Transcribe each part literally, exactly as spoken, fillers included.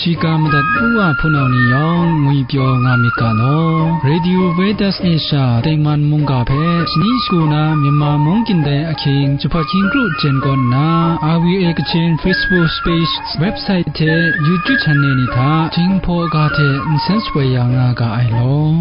Shiga madat u wa hpunau ni yawng ngwi pyaw nga myit ga law. Radio Vedas Asia Tengman mungga hpe shani shagu na Myanmar mung kyin dai ahkying jahpawt hkying kru jen kawn nna, R V A Kachin Facebook page, website hte YouTube channel ni hta Jinghpaw ga hte nsen shapoi ya nga ga ai law.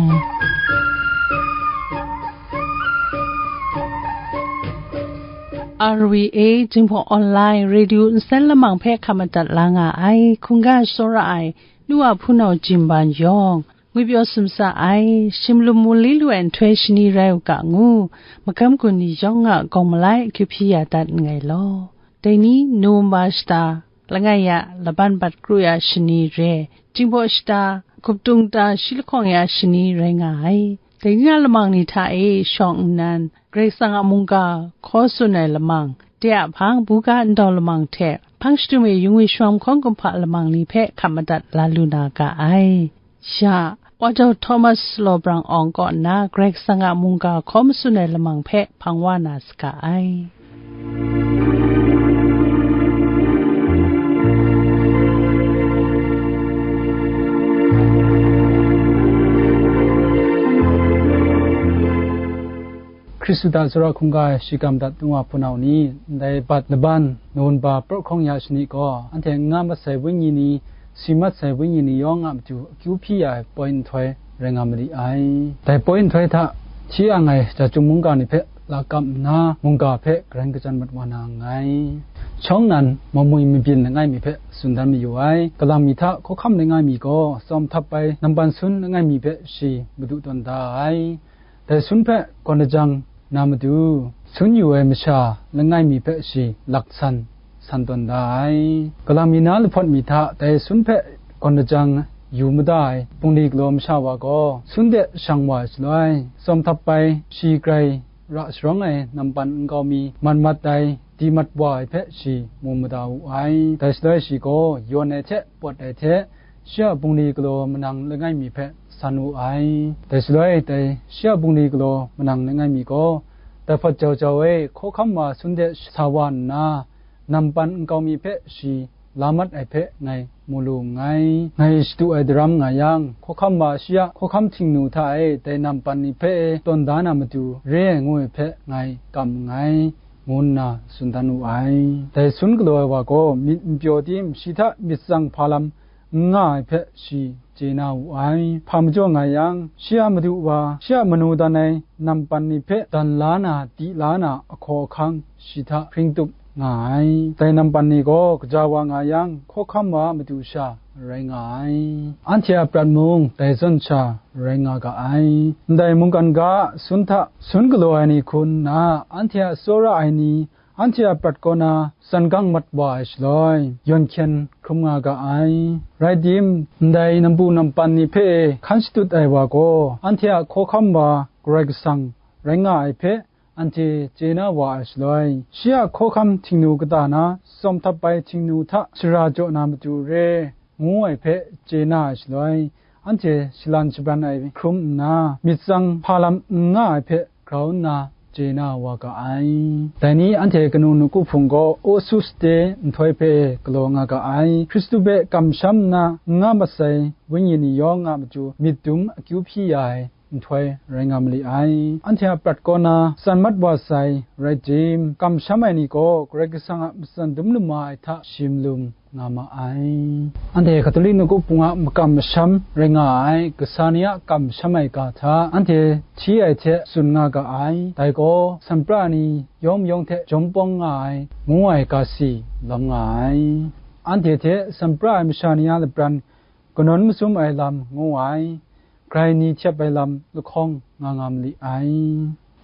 R V A Jinghpaw Online Radio nsen lamang hpe hkap madat la nga ai hkungga tsawra ai nu a hpunau Jimban yawng, ngwi pyaw sumsa ai, shimlum wunli lu ai nhtoi shani rai u ga ngu, magam gun ni yawng a gawng malai akyu hpyi ya dat nngai law. Dai ni November shata langai ya laban bat kru ya shani re, Jinghpaw shata hkuptung ta shi lahkawng ya shani rai nga ai. Dai ni a lamang ni hta e shawng nnan, Karai Kasang a mungga hkaw tsun ai lamang, de a hpang buga ndau lamang hte hpang shadum e yung ai shawng hkawng kumhpa lamang ni hpe hkap madat la lu na ga ai. Ya, Wa Jau Thomas Law Brang Awng kaw nna Karai Kasang a mungga hkaw matsun ai lamang hpe hpang wa na saga ai. Hkristu hta tsawra hkungga ai shigam dat nu wa hpunau ni, ndai bat laban, November prawhkrawng ya shani gaw, anhte n nga masai wenyi ni, si mat sai wenyi ni yawng a matu akyu hpyi ya ai poi nhtoi rai nga ma li ai. Dai poi nhtoi hta hti ang ai ja chyum mungga ni hpe lakam nna, mungga hpe garan kajan mat wa na nngai. Shawng nnan, mamwi mabyin langai mi hpe tsun dan mayu ai. Galang mi hta hkawhkam langai mi gaw, tsawm htap ai nampan sun langai mi hpe shi madu tawn da ai. Dai sun hpe gawn lajang na matu, sun yu ai masha langai mi hpe shi laksan san tawn da ai. Galang mi na lahpawt mi hta dai sun hpe gawn lajang yu mada ai bungli galaw masha wa gaw, sun de shang wa ai shaloi, tsawm htap ai shi grai ra sharawng ai nampan nkau mi man mat ai, di mat wa ai hpe shi mu mada wu ai. Dai shaloi shi gaw yawn ai hte pawt ai hte, shi a bungli galaw manang langai mi hpe san wu ai. Dai shaloi dai shi a bungli galaw manang langai mi gaw, dai hpawt jau jau e hkawhkam wa sun de sa wa nna, nampan nkau mi hpe shi la mat ai hpe ngai mu lu nngai. Ngai shadu ai daram nga yang, hkawhkam wa shi a hkawhkam htingnu hta e dai nampan ni hpe e tawn da na matu re ai ngu ai hpe ngai kam nngai, ngu nna tsun dan wu ai. Dai sun galaw ai wa gaw myit n pyaw tim shi hta myit tsang hpa lam n nga ai hpe shi chye na wu ai. Hpa majaw nga yang, shi a madu wa, shi a manu dan ai nampan ni hpe dan la na, di la na ahkaw ahkang shi hta hpring tup nga ai. Dai nampan ni gaw kaja wa nga yang, hkawhkam wa a matu sha rai nga ai. Anhte a prat mung dai zawn sha rai nga ga ai. Ndai mungkan ga a sun hta sun galaw ai ni hku nna, anhte a tsawra ai ni, anhte a prat kaw na san gang mat wa ai shaloi, yawn hkyen hkrum nga ga ai. Rai tim, ndai nampu nampan ni hpe hkan shadut ai wa gaw, anhte a hkawhkam wa Karai Kasang rai nga ai hpe anhte chye na wa ai shaloi, shi a hkawhkam htingnu kata na tsawm htap ai htingnu hta shara jaw na matu re, ngu ai hpe chye na ai shaloi, anhte shalan shabran ai hkrum nna, myit tsang hpa lam n nga ai hpe grau nna chye na wa ga ai. Dai ni anhte kanu nawku hpung gaw, Osus de nhtoi hpe galaw nga ga ai. Hkristu hpe kamsham nna n nga masai wenyi ni yawng a matu myit dum akyu hpyi ya ai nhtoi rai nga ma li ai. Anhte a prat kaw na san mat wa sai rai tim, kamsham ai ni gaw Karai Kasang a matsan dum lama ai hta shim lum nga ma ai. Anhte Katolik nawku hpung a makam masham rai nga ai kasa ni a kamsham ai ga hta anhte hti ai hte tsun nga ga ai. Dai gaw, sanpra ni yawng mayawng hte jawm pawng nga ai, ngu ai ga si lawm nga ai. Anhte hte sanpra ai masha ni a lapran kanawn masum ai lam ngu ai, grai ni htyep ai lam lahkawng nga nga ma li ai.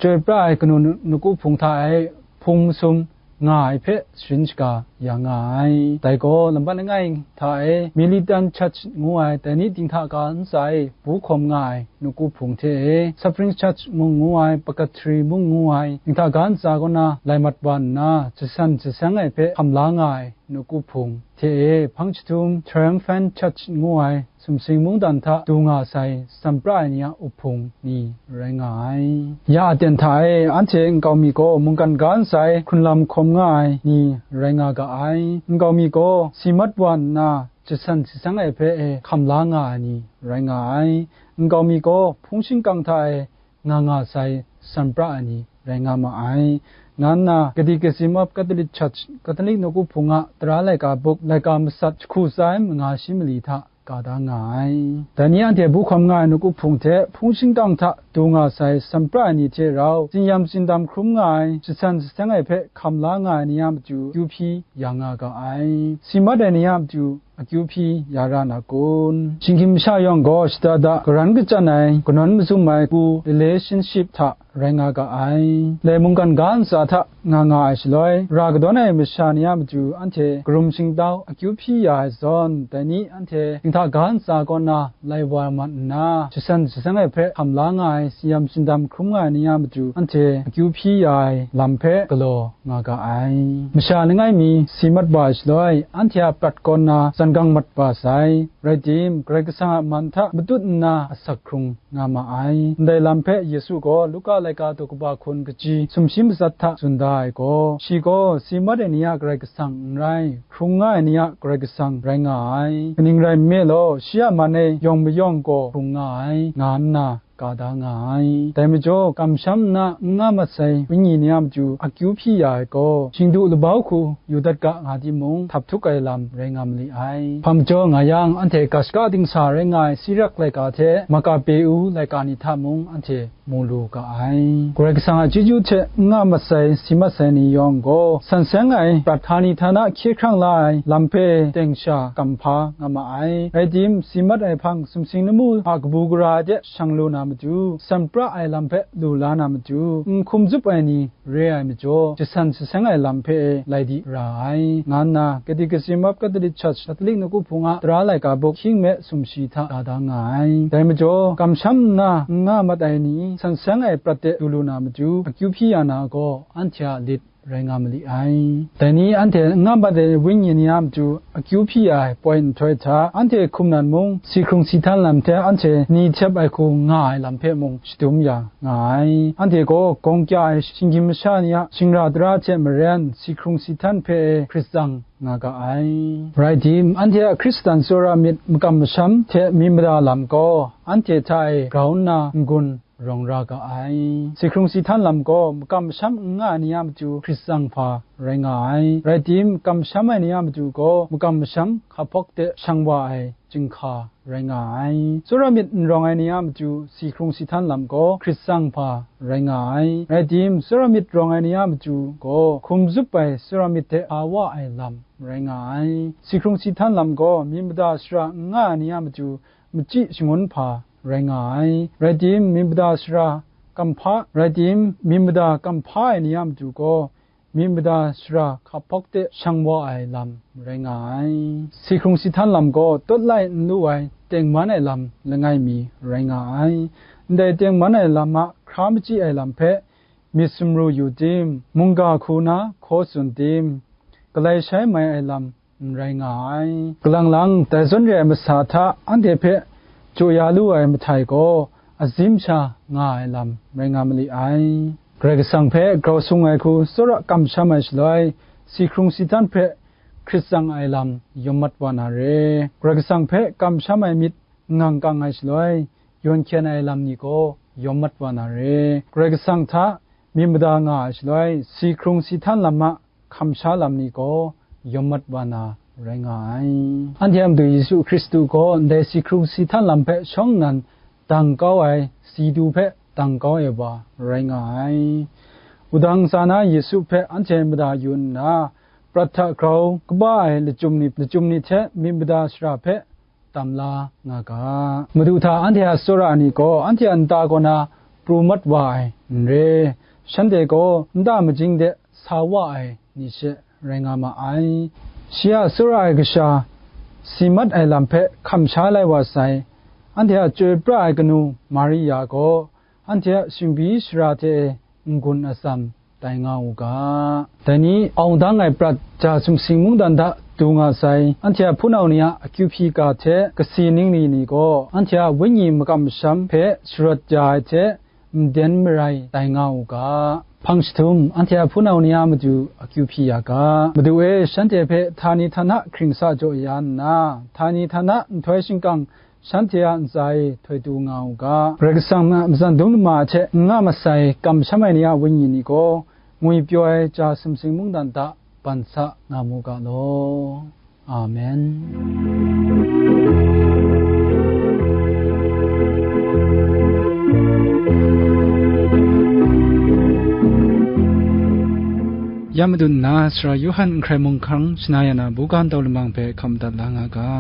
Chyoi pra ai kanu nawku hpung hta e hpung masum nga ai hpe sharin shaga ya nga ai. Dai gaw, lambat langai hta e Militant Church ngu ai, dai ni dinghta ga ntsa e bu hkawm nga ai nawku hpung hte e, Suffering Church mung ngu ai, Purgatory mung ngu ai, dinghta ga ntsa kaw na lai mat wa nna, jasan jaseng ai hpe hkam la nga ai nawku hpung hte e, hpang jahtum Triumphant Church ngu ai sumsing mungdan hta du nga sai sanpra ai ni a uhpung ni rai nga ai. Ya aten hta e, anhte nkau mi gaw mungkan ga nsai hkrunlam hkawm nga ai ni rai nga ga ai. Nkau mi gaw si mat wa nna, jasan jaseng ai hpe e hkam la nga ai ni rai nga ai. Nkau mi gaw hpung shingkang hta e nga nga sai san pra ai ni rai nga ma ai, nga nna Kadi Kasim of Catholic Church, Catholic Nawku Hpung a Tara laika buk, laika masat jahku tsa ai manga shi mali hta ka da nga ai. Dai ni anhte bu hkawm nga ai nawku hpung hte hpung shingkang hta du nga sai san pra ai ni hte rau, tsin-yam tsindam hkrum nga ai, jasan jaseng ai hpe hkam la nga ai ni a matu akyu hpyi ya nga ga ai. Si mat ai ni a matu akyu hpyi ya ra na kun? Shinggyim masha yawng gaw shada da garan kachyan ai, kanawn mazum ai pu relationship hta rai nga ga ai. Dai mungkan ga ntsa hta nga nga ai shaloi, ra kadawn ai masha ni a matu anhte karum shingtau akyu hpyi ya ai zawn, dai ni anhte dinghta ga ntsa kaw na lai wa mat nna, jasan jaseng ai hpe hkam la nga ai, tsin-yam tsindam hkrum nga ai ni a matu anhte akyu hpyi ya ai lam hpe galaw nga ga ai. Masha langai mi si mat wa ai shaloi, anhte a prat kaw na zan gang mat wa sai. Rai tim, Karai Kasang a man hta matut nna asak hkrung nga ma ai. Ndai lam hpe Yesu gaw Luka laika daw kaba hkun kaji sumshi matsat hta tsun da ai gaw, shi gaw si mat ai ni a Karai Kasang n rai, hkrung nga ai ni a Karai Kasang rai nga ai. Kaning rai nme law, shi a man e yawng mayawng gaw hkrung nga ai, nga nna ka da nga ai. Dai majaw, kamsham nna n nga mat sai wenyi ni a matu akyu hpyi ya ai gaw, shingdu labau hku yu dat ga nga timung, htap htuk ai lam rai nga mali ai. Hpa majaw nga yang, anhte ga shaka dingsa rai nga ai Sirak laika hte Makapeu laika ni hta mung anhte mu lu ga ai. Karai Kasang a chyeju hte n nga mat sai, si mat sai ni yawng gaw, san seng ai prat htani htana hkye hkrang la ai lam hpe teng sha kam hpa nga ma ai. Rai tim, si mat ai hpang sumsing lamu a kabu gara de shang lu na matu, san pra ai lam hpe lu la na matu, n hkum zup ai ni re ai majaw, jasan jaseng ai lam hpe e lai di ra ai, nga nna Catechism of Catholic Church, Catholic Nawku Hpung a Tara laika buk hkying me sumshi hta ka da nga ai. Dai majaw, kamsham nna n nga mat ai ni, san seng ai prat de du lu na matu, akyu hpyi ya na gaw, anhte a lit rai nga mali ai. Dai ni anhte n nga mat ai wenyi ni a matu akyu hpyi ya ai poi nhtoi hta, anhte hkum nan mung, si hkrung si htan lam hte anhte ni htep ai hku nga ai lam hpe mung shadum ya nga ai. Anhte gaw gawng kya ai shinggyim masha ni a shingra tara hte maren, si hkrung si htan hpe hkrit tsang nga ga ai. Rai tim, anhte a Hkristan tsawra myit makam masham hte myit mada lam gaw, anhte hta e grau nna n-gun rawng ra ga ai. Si hkrung si htan lam gaw makam masham n nga ai ni a matu hkrit tsang hpa rai nga ai. Rai tim, kamsham ai ni a matu gaw makam masham hkap hpawk de shang wa ai chyinghka rai nga ai. Tsawra myit n rawng ai ni a matu si hkrung si htan lam gaw hkrit tsang hpa rai nga ai. Rai tim, tsawra myit rawng ai ni a matu gaw hkum zup ai tsawra myit hte hpa wa ai lam rai nga ai. Si hkrung si htan lam gaw myit mada shara n nga ai ni a matu machyi shangun hpa rai nga ai. Rai tim, myit mada shara kam hpa, rai tim, myit mada kam hpa ai ni a matu gaw, myit mada shara hkap hpawk de shang wa ai lam rai nga ai. Si hkrung si htan lam gaw, tawt lai n lu ai tengman ai lam langai mi rai nga ai. Ndai tengman ai lam a hkra machyi ai lam hpe myit sumru yu tim, mungga hku na hkaw tsun tim, galai shai mai ai lam n rai nga ai. Galang lang, dai zawn re ai masa hta anhte hpe jaw ya lu ai mahtai gaw, azim sha nga ai lam rai nga mali ai. Karai Kasang hpe grau sung ai hku tsawra kamsham ai shaloi, si hkrung si htan hpe hkrit tsang ai lam yawm mat wa na re. Karai Kasang hpe kamsham ai myit ngang kang ai shaloi, yawn hkyen ai lam ni gaw yawm mat wa na re. Karai Kasang hta myit mada nga ai shaloi, si hkrung si htan lam a hkam sha lam ni gaw yawm mat wa na rai nga ai. Anhte a Madu Yesu Hkristu gaw ndai si hkrung si htan lam hpe shawng nnan dang kau ai, si du hpe dang kau ai wa rai nga ai. Wudang ntsa na Yesu hpe anhte mada yu nna, prat hta grau kaba ai lachyum ni, lachyum ni hte myit mada shara hpe tam la nga ga. Madu hta anhte a tsawra ni gaw anhte a nta kaw na pru mat wa ai n re, shanhte gaw nta majing de sa wa ai ni she rai nga ma ai. Shi a tsawra ai kasha si mat ai lam hpe hkam sha lai wa sai, anhte a chyoi pra ai kanu Maria gaw anhte a shingbyi sara hte e n-gun atsam tai nga u ga. Dai ni awng dang ai prat ja sumsing mungdan hta du nga sai, anhte a hpunau ni a akyu hpyi ga hte kasi ningli ni gaw, anhte a wenyi makam masham hpe sharawt ya ai hte, nden marai tai nga u ga. Hpang jahtum, anhte a hpunau ni a matu akyu hpyi ya ga. Madu e shanhte hpe htani htana hkring sa jaw ya nna, htani htana nhtoi shingkang shanhte a ntsa e htoi tu nga u ga. Karai Kasang a mazan dum lama hte n nga masai kamsham ai ni a wenyi ni gaw, ngwipyaw ai ja sumsing mungdan hta ban sa nga mu ga law. Amen. Ya madun nna, Sara Yawhan Nhkrai Mung Hkang shana ya na buga ntau lamang hpe hkam dat la nga ga.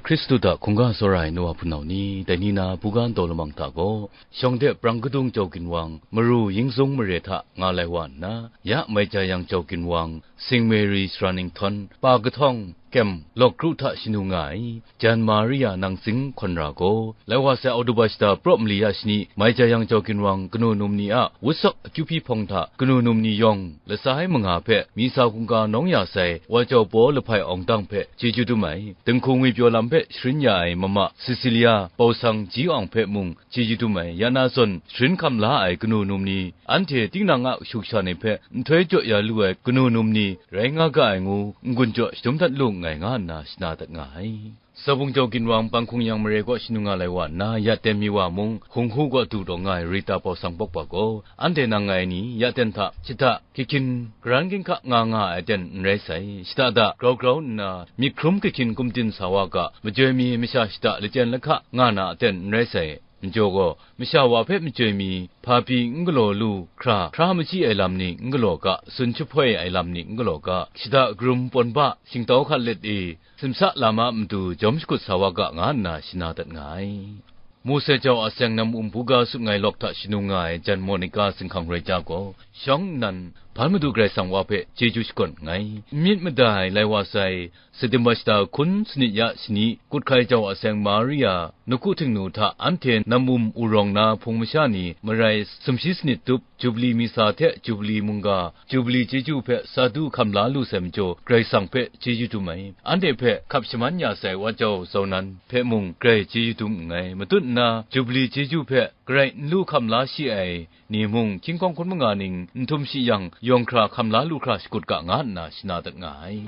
Hkristu hta hkungga tsawra ai nu wa hpunau ni, dai ni na buga ntau lamang hta gaw, shawng de brang kadung jau ginwang, maru yingzung mare hta nga lai wa nna, ya mai ja yang jau ginwang, Sing Mary sara ninghtawn, pa kahtawng, kem, lawk kru hta shanu nga ai, jan Maria nang zing hkawn ra gaw, lai wa sai Oktoba shata praw mali ya shani, mai ja yang jau ginwang kanu num ni a wutsak akyu hpyi hpawng hta kanu num ni yawng, latsa ai manga hpe misa hkungga nawng ya sai wa jau paw lahpai awng dang hpe chyeju dum ai, dinghku ngwipyaw lam hpe sharin ya ai mama Cecilia Pausang ji awng hpe mung chyeju dum ai, ya na zawn sharin hkam la ai kanu num ni, anhte tinang a shuk sha ni hpe nhtoi jaw ya lu ai kanu num ni rai nga ga ai ngu, n-gun jaw shadum dat lu nngai, nga nna shana dat nga ai. Sabung jau ginwang, Panghkung yang mare kaw shanu nga lai wa nna, ya ten mi wa mung, hung hu kaw du taw nga ai Rita Pausang Pawkpa gaw, anhte nang ngai ni, ya ten hta, shata, hkyihkyin, garan ginhka nga nga ai aten n rai sai, shata da grau grau nna, myit hkrum hkyihkyin kumtin sa wa ga, majoi mi masha shata lachyen lahka nga na aten n rai sai, majaw gaw, masha wa hpe majoi mi, hpa pyi n galaw lu hkra, hkra machyi ai lam ni n galaw ga, tsun jahpoi ai lam ni n galaw ga, shata karum pawn ba, shingtau hkat let e, simsa lam a matu jawm shakut sa wa ga, nga nna shana dat nga ai. Mose jau a seng nam um buga sut ngai lawk hta shanu nga ai jan Monica zinghkang roi ja gaw, shawng nnan, hpan Madu Karai Kasang wa hpe chyeju shakawn nngai. N myit mada ai lai wa sai, September shata hkun sanit ya shani, Kut Hkai jau a seng Maria, Nawku Htingnu hta anhte nam um u rawng na hpung masha ni marai sumshi sanit tup, Jubili misa hte Jubili mungga, Jubili chyeju hpe sa du hkam la lu sai majaw, Karai Kasang hpe chyeju dum ai. Anhte hpe hkap shaman ya sai Wa Jau Zau Nan hpe mung grai chyeju dum nngai. Matut nna, Jubili chyeju hpe grai n lu hkam la shi ai ni mung, hkying hkawng hkun manga ning n htum shi yang, yawng hkra hkam la lu hkra shakut ga, nga nna shana dat nga ai.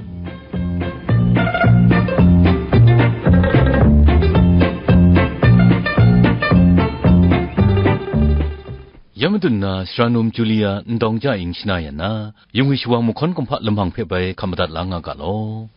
Ya madun na, sara num Julia n dawng ja ing shana yan na, yung ai shawang mahkawn kumhpa lamang hpe bai hkam madat la nga ga law.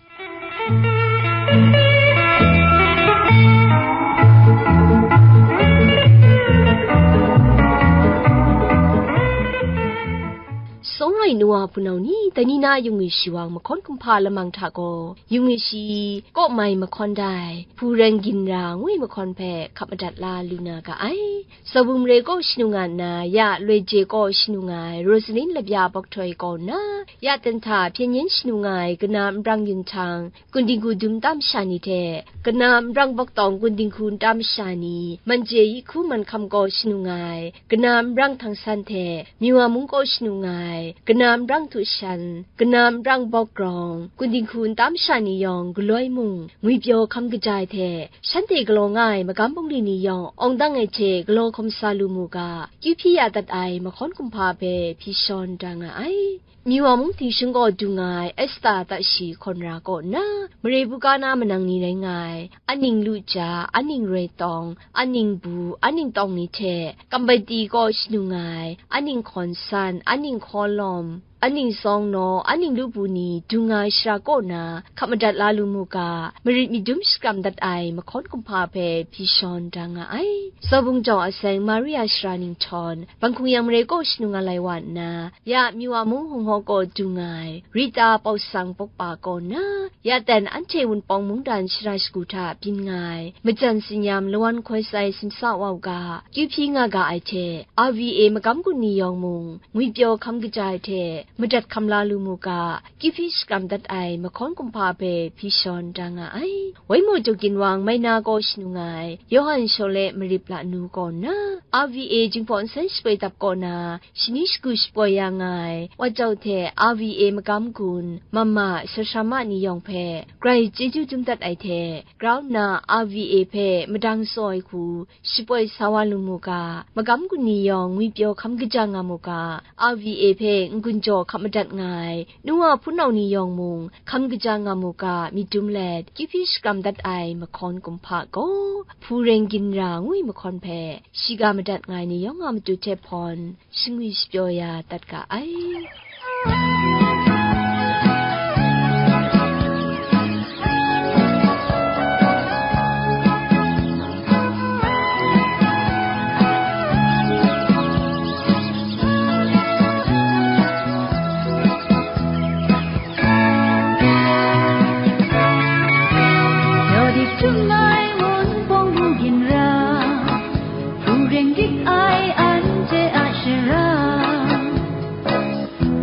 Sawng ai nu wa hpunau ni, dai ni na yung ai shawang mahkawn kumhpa lamang hta gaw, yung ai shi kaw mai mahkawn dai, hpu ren ginra ngu ai mahkawn hpe hkap madat la lu na ga ai. Sabum re kaw shanu nga nna, ya loi je kaw shanu nga ai Rosalin Labya Bawk Htoi kaw nna, ya ten hta hpyen yen shanu nga ai kana nbrang yun htang, kun dinghku dum nta masha ni hte, kana nbrang bawk tawng kun dinghku nta masha ni, man je yi hku man hkam kaw shanu nga ai, kana nbrang htang san hte, Miwa mung kaw shanu nga ai, kana nbrang htu shan, kana nbrang bawk grawng, kun dinghku nta masha ni yawng galoi mung, ngwipyaw hkam kaja ai hte, shanhte galaw nga ai magam bungli ni yawng awng dang ai hte galaw hkawm sa lu mu ga, kyu hpyi ya dat ai mahkawn kumhpa hpe hpyi shawn da nga ai. Miwa mung htingshung gaw du nga ai Esta ta shi hkawn ra kaw nna, mare buga na manang ni rai nga ai, aning lu ja, aning roi tawng, aning bu, aning tawng ni hte, Kambati kaw shanu nga ai, aning hkawn san, aning hkaw lawm, aning sawng naw, aning lu bu ni du nga ai shara kaw na, hkap madat la lu mu ga, marit myit dum shakram dat ai mahkawn kumhpa hpe hpyi shawn da nga ai. Sawbung jau a seng Maria shara ninghtawn, Bang hkung yang mare kaw shanu nga lai wa nna, ya Miwa mung hung hkaw kaw du nga ai, Rita Pausang Pawkpa kaw nna, ya ten anhte Wunpawng mungdan shara shagu hta byin nga ai, majan tsin-yam lawan hkoi sai simsa wa u ga, kyu hpyi nga ga ai hte, R V A magam gun ni yawng mung, ngwipyaw hkam kaja ai hte, madat hkam la lu mu ga, kyu hpyi shakram dat ai mahkawn kumhpa hpe hpyi shawn da nga ai. Waimu Jaw Ginwang mai na kaw shanu nga ai Yawhan Shawle Marip La Nu kaw nna, R V A Jinghpaw Nsen Shapoi Dap kaw na shani shagu shapoi ya nga ai Wa Jau hte R V A magam gun, mama, sasara ma ni yawng hpe grai chyeju dum dat ai hte, grau nna R V A hpe madang tsaw ai hku shapoi sa wa lu mu ga, magam gun ni yawng ngwipyaw hkam kaja nga mu ga, R V A hpe n-gun jaw hkap madat nga ai nu wa hpunau ni yawng mung hkam kaja nga mu ga, myit dum let kyu hpyi shakram dat ai mahkawn kumhpa gaw, Hpu Reng Ginra ngu ai mahkawn hpe shiga madat nga ai ni yawng a matu hte hpawn, shangwi shapyaw ya dat ga ai. Yawdit htum ai Wunpawng Hpu Ginra, hpu reng dik ai anhte a shara,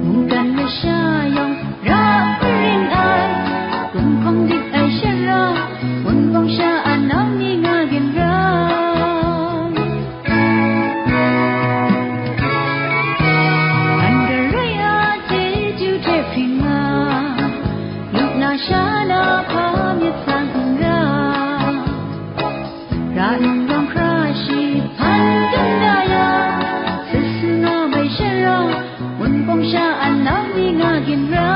mungkan masha yawng ra marin ai, gumhkawng dik ai shara, Wunpawng sha a nau ni nga ginra. An garai a chyeju hte hpring nga, lup na sha na hpa myit tsang n ra. Ra nrawng hkra shi hpan dan da ya, sut su nga mai shara, Wunpawng sha a nau ni nga ginra.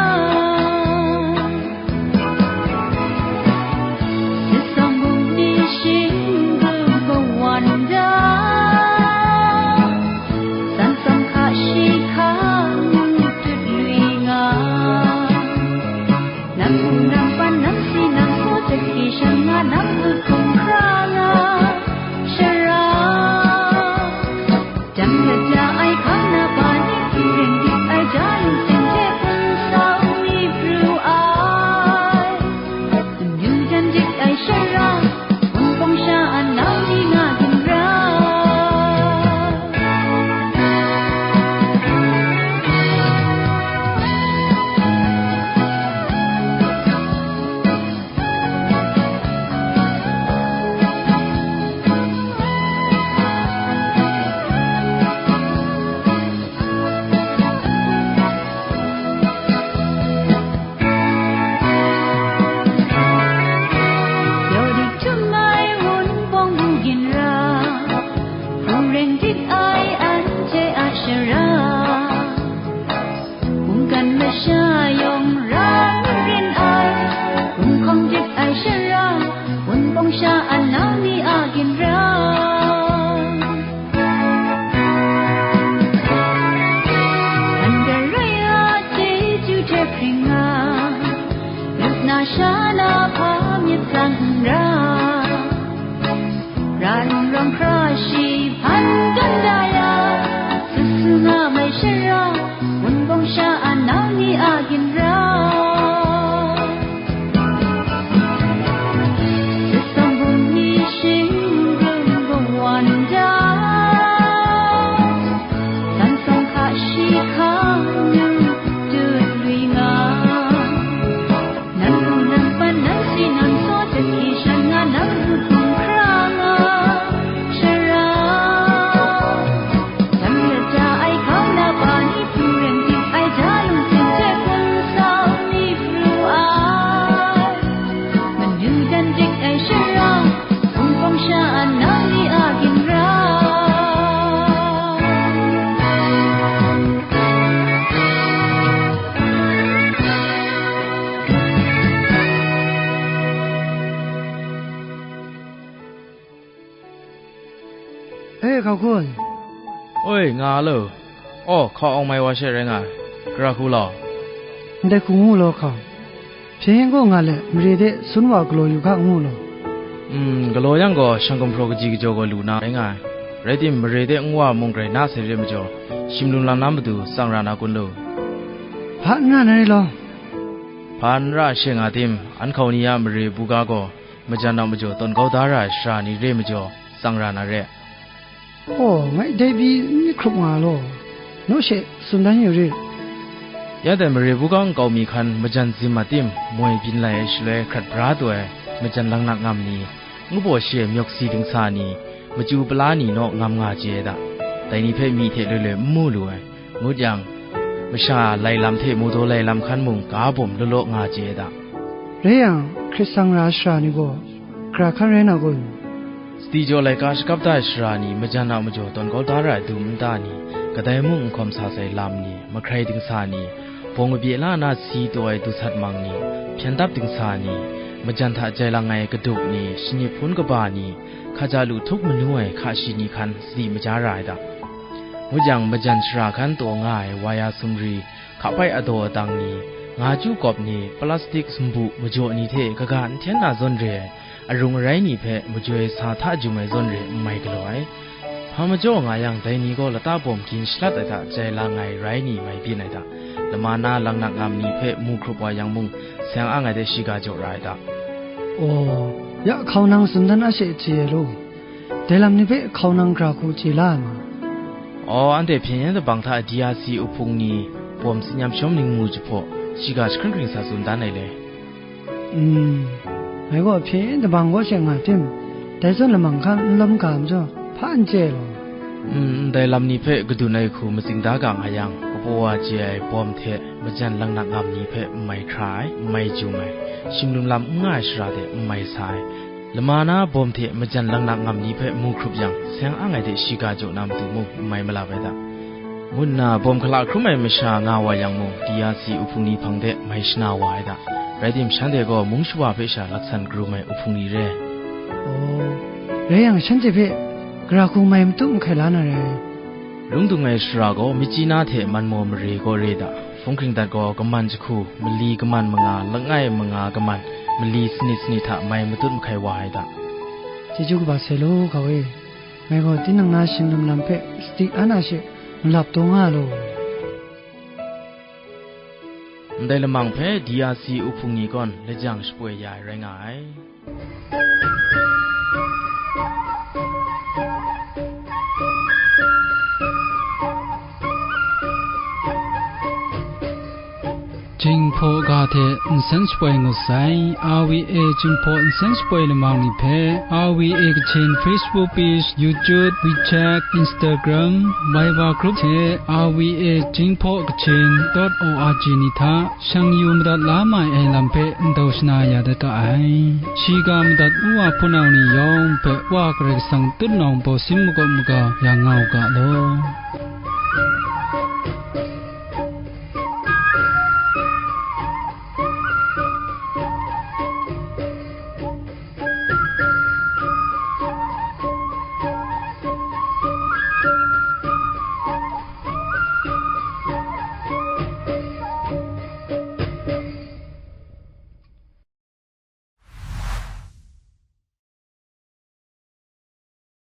Sut sawng bungli shing ru kawan da, san sawng hka shi hka ngu tut lui nga. Nang hpung nang pan nang si nang saw hte hki shan nga, nang lut hkum hkra nga shara. Dang lat ja ai hkang na pa ni, hpung reng dik ai ja lungsim hte hpung sau mi pru ai. N yu jan dik ai shara, Wunpawng sha a nau ni nga ginra. Yawdit htum ai Wunpawng Hpu Ginra, hpung reng dik ai anhte a shara, mungkan masha yawng ra marin ai, gumhkawng dik ai shara, Wunpawng sha a nau ni a ginra. An garai a chyeju hte hpring nga, lup na sha na hpa myit tsang n ra. Ra nrawng hkra shi hpan dan da ya, sut su nga mai shara, Wunpawng sha a nau ni a ginra. Sut sawng bungli shing ru kawan da, san sawng hka shi hka ngu tut lui nga. Nang hpung nang pan nang si nang saw hte hki shan nga, nang lut hkum hkra nga shara. Dang lat ja ai hkau na pa ni, hpung reng dik ai ja lungsim hte hpung sau mi pru ai. Manu dan dik ai shara, Wunpawng sha a nau ni a ginra. E, hkau hkun. Oi, nga lo. Aw, hkau awng mai wa she rai nga ai. Gara hku law. Ndai hku ngu law, hkau. Hpyen yen gaw nga let, mare de sun wa galaw yu hka ngu law. Mm, galaw yang gaw, shang gumhpraw kaji kajaw gaw lu na rai nga ai. Rai tim, mare de ngu wa mung grai na sai re majaw, shim lung lam na matu tsang ra na kun lu? Hpa n ra na re law. Hpa n ra she nga tim, an hkau ni a mare buga gaw, majan a majaw tawn kau da ra ai sara ni re majaw, tsang ra na re. Aw, ngai dai pyi n myit hkrup nga law, naw she tsun dan yu rit. Ya dai mare bukang nkau mi hkan majan zim a tim moi byin lai ai shaloi hkrat bra taw ai majan langnak ngam ni, ngu baw shi ai myawk si dingsa ni, machyu pala ni naw ngam nga chye ai da. Dai ni hpe myi hte loi loi n mu lu ai, ngut yang, masha lai lam hte mawdaw lai lam hkan mung ga bawm law law nga chye ai da. Rai yang, hkrit sang ra ai shara ni gaw, gara hkan rai na kun? Sadi jaw laika shakap da ai shara ni, majan a majaw tawn kau da ra ai dum nta ni, kadai mung n hkawm sa sai lam ni, mahkrai dingsa ni, bawng abye la na si taw ai dusat mang ni, hpyen dap dingsa ni, majan hta jai lang ai kaduk ni, shanip hpun kaba ni, hkaja lu htup manu ai hka shi ni hkan sadi maja ra ai da. Ngut yang, majan shara hkan taw nga ai waya sumri, hkapai adaw adang ni, nga chyu kawp ni, plastik sumbu majaw ni hte kaga n hten na zawn re ai, arung arai ni hpe majoi sa hta jum ai zawn re n mai galaw ai. Hpa majaw nga yang, dai ni gaw lata bawm gin shalat ai hta jai lang ai rai ni mai byin ai hta, lama na langnak ngam ni hpe mu hkrup wa yang mung, seng ang ai de shiga jaw ra ai hta. Aw, ya hkau nang tsun dan a she chye ai lu. Dai lam ni hpe hkau nang gara hku chye la ai ma? Aw, anhte hpyen yen dabang hta D R C uhpung ni bawm tsin yam shawm ning mu jahpaw, shiga jahkring hkring sa tsun dan ai le. Mm, ngai gaw hpyen yen dabang kaw she nga tim, dai zawn lamang hkan n lawm ga majaw, hpa n chye ai law. Mm, ndai lam ni hpe kadun ai hku matsing da ga nga yang, kapaw wa chye ai bawm hte majan langnak ngam ni hpe n mai hkra ai, n mai jum ai, shing lum lam n nga ai shara de n mai sa ai, lama na bawm hte majan langnak ngam ni hpe mu hkrup yang, seng ang ai de shiga jaw na matu mung n mai malap ai da. Ngu nna bawm hkala hkrum ai masha nga wa yang mung, D R C uhpung ni hpang de mai shana wa ai da. Rai tim, shanhte gaw mung shawa hpe sha laksan karum ai uhpung ni re. Aw, rai yang, shanhte hpe gara hku mai matut mahkai la na rai. Lung dung ai shara gaw, Myitkyina hte Manmaw mare kaw re da, hpung hkring dat gaw, kaman jahku, mali kaman manga, langai manga kaman, mali sanit sanit hta mai matut mahkai wa ai da. Chyeju kaba sai law, hkau e. Ngai gaw tinang na shing lum lam hpe sadi an a she malap taw nga law. Ndai lamang hpe D R C uhpung ni gaw lajang shapoi ya ai rai nga ai. Jinghpaw ga hte nsen shapoi ngut sai, R V A Jinghpaw nsen shapoi lamang ni hpe, R V A Kachin Facebook page, YouTube, WeChat, Instagram, Viber group hte R V A Jinghpaw Kachin dot O R G ni hta shang yu madat la mai ai lam hpe ndau shana ya dat ga ai. Shiga madat nu wa hpunau ni yawng hpe Wa Karai Kasang tutnawng baw sin makawp maga ya nga u ga law.